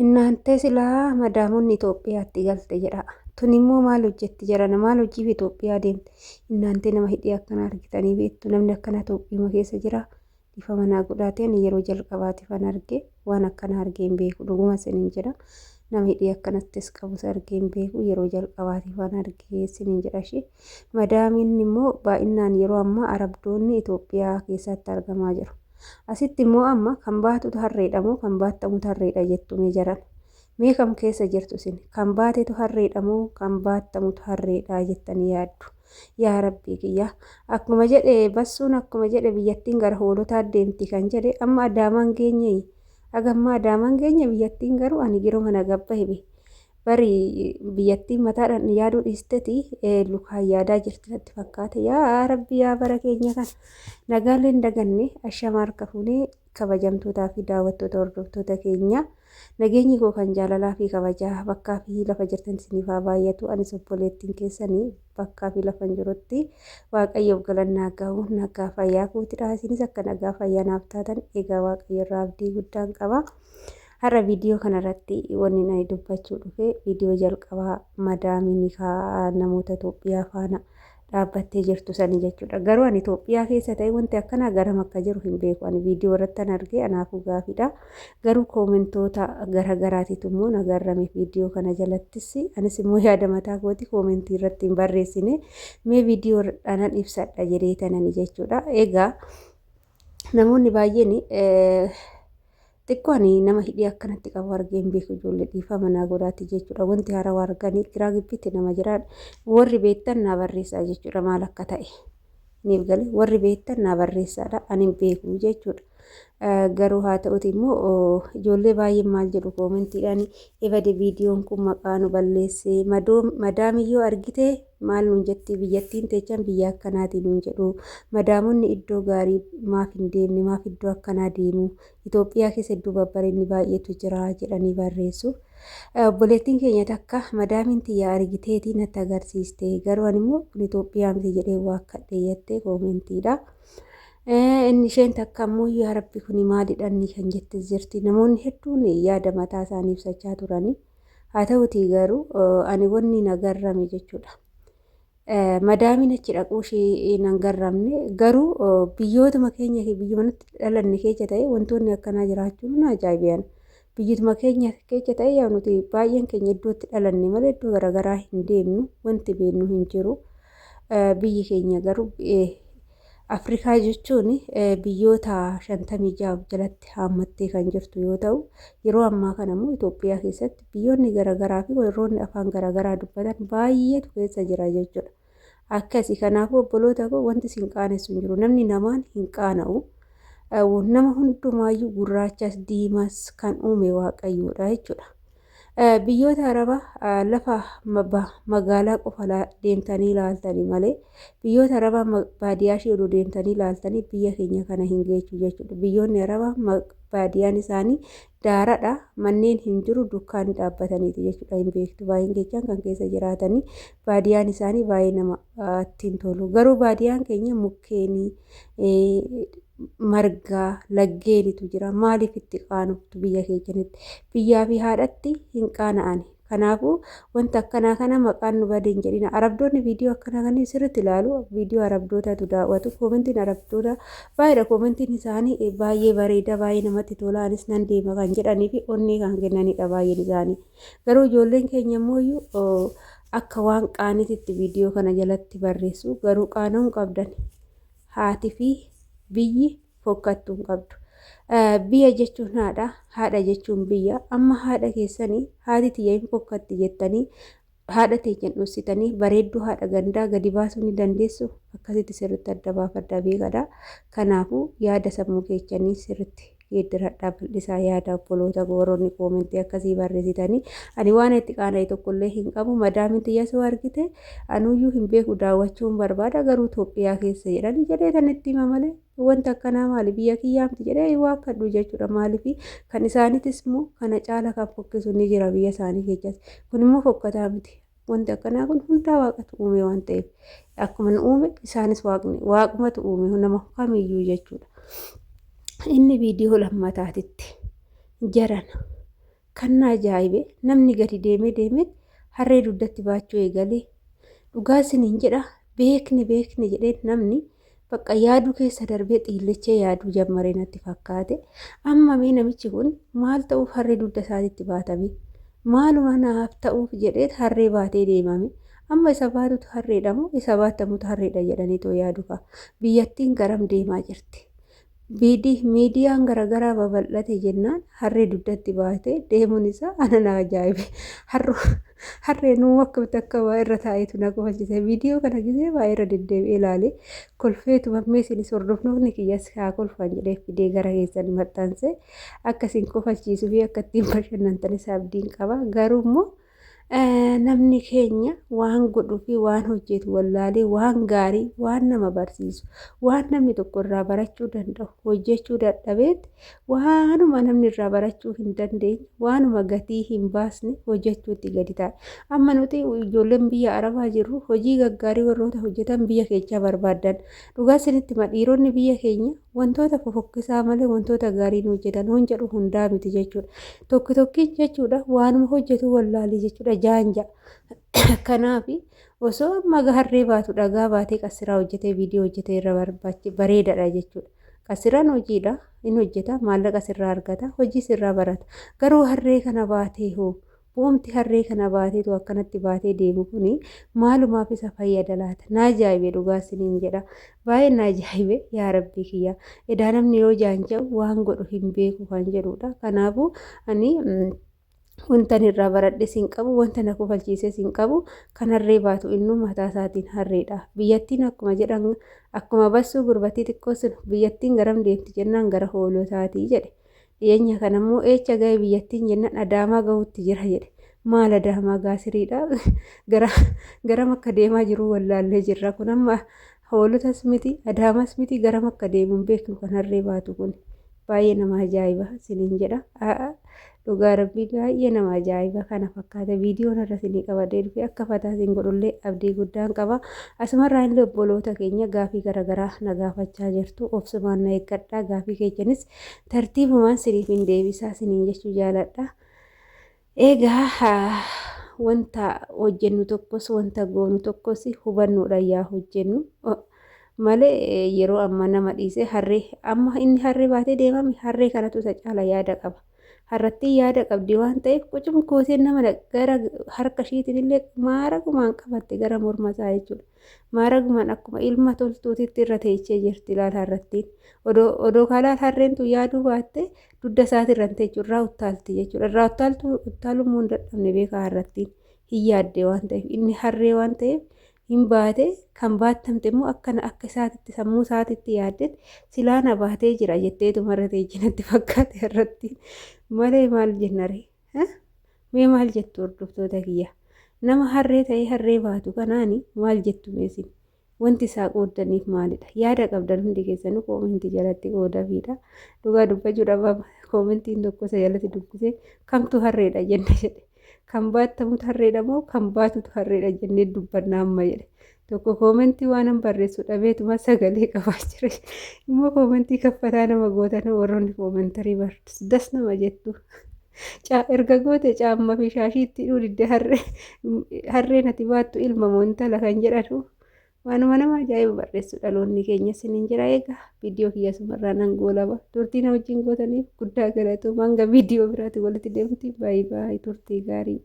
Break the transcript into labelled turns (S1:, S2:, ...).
S1: Innaantee silaa madaamonni Itoophiyaatti galte jedha. Tun immoo maal hojjetti jedhana maal hojiif Itoophiyaa deemte? Innaantee nama hidhii akkana argitanii beektu namni akkana Itoophiima keessa jira. Dhiifama naa godhaatee ani yeroo jalqabaatiif an arge waan akkana argee hin beeku dhuguma isiniin jedha. Nama hidhii akkanattis qabus argee hin beeku yeroo jalqabaatiif an arge isiniin jedha ishee. Madaamiin immoo baay'inaan yeroo ammaa Arabdoonni Itoophiyaa keessatti argamaa jiru. Asitti immoo amma kan baatutu harreedha moo kan baattamutu harreedha jettu mee jaran? Mee kam keessa jirtu isin? Kan baatetu harreedha moo kan baattamutu harreedha jettanii yaaddu? Yaa Rabbii kiyya! Akkuma jedhe Bassuun akkuma jedhe biyyattiin gara hoolotaa deemti kan jedhe amma Adaamaan geenyeyi? Haga ammaa Adaamaan geenye biyyattiin garuu ani yeroo mana gabbahe be Bari biyyattiin mataadhaan yaaduu dhiisteti lukaan yaadaa jirti natti fakkaata. Yaa Rabbi yaa bara keenya kana nagaalee hin daganne ashama harka fuunee kabajamtootaa fi daawwattoota hordoftoota keenya nageenyi koo kan jaalalaa fi kabajaa bakkaa fi lafa jirtan isiniif haa baay'atu. Anis obboleettiin keessanii bakkaa fi lafa hin jirutti Waaqayyoof galannaa gahu nagaa fayyaa kootidha. Isinis akka nagaa fayyaa naaf taatan egaa Waaqayyo irraa abdii guddaan qaba. Har'a viidiyoo kanarratti wanni ani dubbachuu dhufe viidiyoo jalqabaa madaamii nikaa namoota Itoophiyaa faana dhaabbattee jirtu sanii jechuudha. Garuu ani Itoophiyaa keessa ta'e wanti akkanaa garam akka jiru hin beeku. Ani viidiyoo irratti an arge anaafuu gaafiidha. Garuu koomentoota garagaraatiitu immoo na garrame viidiyoo kana jalattis anis immoo yaada mataa kooti koomentii irratti hin barreessine mee viidiyoo dhanan ibsadha jedhee tanani jechuudha. Egaa namoonni baay'een xiqqoo ani nama hidhii akkanatti qabu argee hin beeku ijoollee dhiifama naa godhaati jechuudha. Wanti haarawaa arganii giraa gibbitti nama jiraan warri beektan naa barreessaa jechuudha maal akka ta'e. Niif gale warri beektan naa barreessaadha ani hin beeku jechuudha. Garuu haa ta'uti immoo ijoollee baay'een maal jedhu koomentiidhaan ebade viidiyoon kun maqaa nu balleesse madaamiyyoo argite Maal nuun jetti biyyattiin teechan biyya akkanaati nuun jedhu. Madaamonni iddoo gaarii maaf hin deemne maaf iddoo akkanaa deemu Itoophiyaa keessa iddoo babbareedni baay'eetu jira jedhanii barreessu. Obboleettiin keenya takka madaamiin tiyya argiteeti natti agarsiiste garuu ani immoo kun Itoophiyaa miti jedhee waakkadhe jette koomentiidha. Inni isheen takka immoo yaa rabbi kuni maalidha inni kan jette jirti. Namoonni hedduun yaada mataa isaanii ibsachaa turani. Haa ta'utii garuu ani wanni na garrame jechuudha. Madaamiin achi dhaquu ishee nan garramne garuu biyyootuma keenya biyyuma nutti dhalanne keessa ta'e wantoonni akkanaa jiraachuun na ajaa'iban. Biyyatuma keenya keessa ta'e yaa nuti baay'een keenya iddootti dhalanne malee iddoo garaagaraa hin deemnu wanti beeknu hin jiru. Biyyi keenya garuu Afrikaa jechuun biyyoota 56 of jalatti haammattee kan jirtu yoo ta'u, yeroo ammaa kana immoo Itoophiyaa keessatti biyyoonni garaagaraa fi warroonni afaan garaagaraa dubbatan baay'eetu keessa jira jechuudha. Akkasi kanaafuu obboloota koo wanti isin qaanessu hin jiru. Namni namaan hin qaana'u. Nama hundumaayyuu gurraachas diimaas kan uume Waaqayyoodha jechuudha. Biyyoota Arabaa lafa magaalaa qofa deemtanii ilaaltanii malee biyyoota Arabaa baadiyyaa ishee odoo deemtanii ilaaltanii biyya keenya kana hin geechu jechuudha. Biyyoonni Arabaa baadiyyaan isaanii daaradha. Manneen hin jiru dukkaanii dhaabbataniiti jechuudha. Hin beektu baay'een keechaan kan keessa jiraatanii baadiyyaan isaanii baay'ee namatti hin tolu. Garuu baadiyyaan keenya mukkeenii margaa, laggeenitu jira. Maaliif itti qaanoftu biyya keessanitti? Biyyaa fi haadhatti hin qaana'ani. Kanaafuu wanta akkanaa kana maqaan nu bade hin jedhina. Arabdoonni viidiyoo akkanaa kanneen sirriitti ilaalu. Viidiyoo arabdootaatu daawwatu. Koomentiin arabdoota baay'eedha. Koomentiin isaanii baay'ee bareeda, baay'ee namatti tola. Anis nan deema kan jedhanii fi onnee kan kennanidha baay'een isaanii. Garuu ijoolleen keenya immoo akka waan qaaniititti viidiyoo kana jalatti barreessu. Garuu qaana'uu hin qabdan. Haati fi biyyi fokkattuu hin qabdu. Biyya jechuun haadha, haadha jechuun biyya. Amma haadha keessanii haati tiyya hin fokkatti jettanii haadha teechan dhossitanii bareedduu haadha gandaa gadi baasuu ni dandeessu. Akkasitti sirritti adda baafadhaa beekadha. Kanaafuu yaada sammuu keechanii sirritti geeddaradhaa bal'isaa yaada obboloota koo warroonni koomentii akkasii barreessitanii ani waan itti qaana'e tokkollee hin qabu madaamin tiyya soo argite anuyyuu hin beeku daawwachuun barbaada garuu Itoophiyaa keessa jedhanii jedhee tan itti hima malee wanta akkanaa maali biyya kiyyaamti jedhee waa akkadhu jechuudha maaliif kan isaaniitis immoo kana caala kan fokkisu ni jira biyya isaanii keessas kun immoo fokkataa miti wanti akkanaa kun hundaa waaqatu uume waan ta'eef akkuma nu uume isaanis waaqni waaqumatu uume nama kamiyyuu jechuudha. Inni viidiyoo lammataatitti jarana Kan na ajaa'ibe namni gadi deemee deemee harree dugdatti baachuu eegalee dhugaa isiniin jedha beekni beekni jedhee namni bakka yaaduu keessa darbee xiillechee yaaduu jammaree natti fakkaate. Amma mee namichi kun maal ta'uuf harree dugda isaatitti baatame? Maaluma naaf ta'uuf jedhee harree baatee deemame? Amma isa baatutu harreedha moo isa baatamutu harreedha jedhanii too yaadu kaa. Biyyattiin garam deemaa jirti? Miidiyaan garaagaraa babal'ate jennaan harree dugdatti baatee deemuun isaa ana na ajaa'ibe. Harreen uumama akkamitti akka waa irra taa'etu na kofalchise. Viidiyoo kana gisee baay'ee irra deddeebi'ee ilaalee kolfeetu mammee isinis hordoftoonni kiyyas haa kolfan jedhee fidee gara keessan maxxanse akka isin kofalchiisuu fi akka ittiin bashannantanis abdiin qaba. Garuu immoo namni keenya waan godhuu fi waan hojjetu wallaalee waan gaarii, waan nama barsiisu, waan namni tokko irraa barachuu danda'u hojjechuu dadhabeet waanuma namni irraa barachuu hin dandeenye, waanuma gatii hin baasne hojjechuutti gadi taa'e. Amma nuti ijoolleen biyya Arabaa jirru hojii gaggaarii warroota hojjetan biyya keechaa barbaaddan. Dhugaa isinitti hima dhiironni biyya keenya wantoota fofokkisaa malee wantoota gaarii hin hojjetan hoon jedhu hundaa miti jechuudha. Tokko tokkiin jechuudha waanuma hojjetu wallaalii jechuudha jaanja. Kanaaf osoo amma harree baatu dhagaa baatee qassiraa hojjetee viidiyoo hojjetee irra barbaachi bareedaadha jechuudha. Qassiraan hojiidha hin hojjeta maallaqa sirraa argata hojii sirraa barata. Garuu harree kana baatee hoo Bu'umti harree kana baateetu akkanatti baatee deemu kuni maalumaaf isa fayyada laata? Na ajaa'ibe dhugaa isiniin jedha. Baay'ee na ajaa'ibe yaa rabbii kiyya. Edaa namni yoo jaanja'u waan godhu hin beeku kan jedhudha. Kanaafuu ani wantan irraa baradhes hin qabu, wanta na kofalchiises hin qabu. Kan harree baatu innuu mataa isaatiin harreedha. Biyyattiin akkuma jedhan akkuma bassuu gurbattii xiqqoo sun biyyattiin garam deemti jennaan gara hoolotaatii jedhe. Dhiyeenya kana immoo eecha gahe biyyattiin jennaan Adaamaa gahuutti jira jedhe. Maal Adaamaa gaa siriidha. Gara garam akka deemaa jiru wallaallee jirra. Kun amma hoolotas miti Adaamas miti garam akka deemu hin beeknu kan harree baatu kun. Baay'ee nama ajaa'iba isiniin jedha. Dhugaa rabbii baay'ee nama ajaa'iba kana fakkaata viidiyoon irra isinii qabadhee dhufe akka fataa isin godhullee abdii guddaan qaba. Asumarraa illee obboloota keenya gaafii garaagaraa na gaafachaa jirtu obsumaan na eeggadhaa gaafii keessanis tartiibumaan siniif hin deebisaa siniin jechuu jaaladha. Egaa wanta hojjennu tokkos wanta goonu tokkos hubannoodhaan yaa hojjennu malee yeroo amma nama dhiisee harree amma inni harree baatee deemame harree kanatu isa caala yaada qaba. Harrattiin yaada qabdi waan ta'eef qucum gootee nama gara harka ishiitiin illee maaragumaan qabatte gara morma isaa jechuudha. Maaragumaan akkuma ilma toltuutitti irra teechee jirti ilaal harrattiin. Odoo odoo kalaal harreen tun yaaduu baatte dugda isaati irra hin teechu irraa uttaalti jechuudha. Irraa uttaaltu uttaaluu immoo hin dadhabne beekaa harrattiin hin yaadde waan ta'eef inni harree waan ta'eef hin baate kan baattamte immoo akkana akka isaatitti sammuu isaatitti yaaddet silaa na baatee jira jetteetuma irra teechi natti fakkaate harrattiin malee maal jennaree. Mee maal jettu hordoftoota kiyya? Nama harree ta'ee harree baatu kanaani maal jettu mee isin? Wanti isaa qooddaniif maalidha? Yaada qabdan hundi keessanuu koomentii jalatti qoodafiidha. Dhugaa dubbachuudhaaf koomentiin tokko isa jalatti dubbisee kamtu harreedha jenna jedhe. Kan baattamutu harreedha moo kan baatutu harreedha jennee dubbanna amma jedhe. Tokko koomentii waanan barreessu dhabeetuma sagalee qabaa jira. Immoo koomentii kaffataa nama gootan warroonni koomentarii barreessu das nama jettu. Erga goote caamma fi shaashii itti hidhuu didde harree harreen ati baattu ilma moo intala kan jedhanu waanuma nama ajaa'ibu barreessu dhaloonni keenya isiniin jira. Egaa viidiyoo kiyya sumarraa nan goolaba. Turtii na wajjin gootaniif guddaa galatooma. Hanga viidiyoo biraatti walitti deemti. Baay'ee baay'ee turtii gaarii.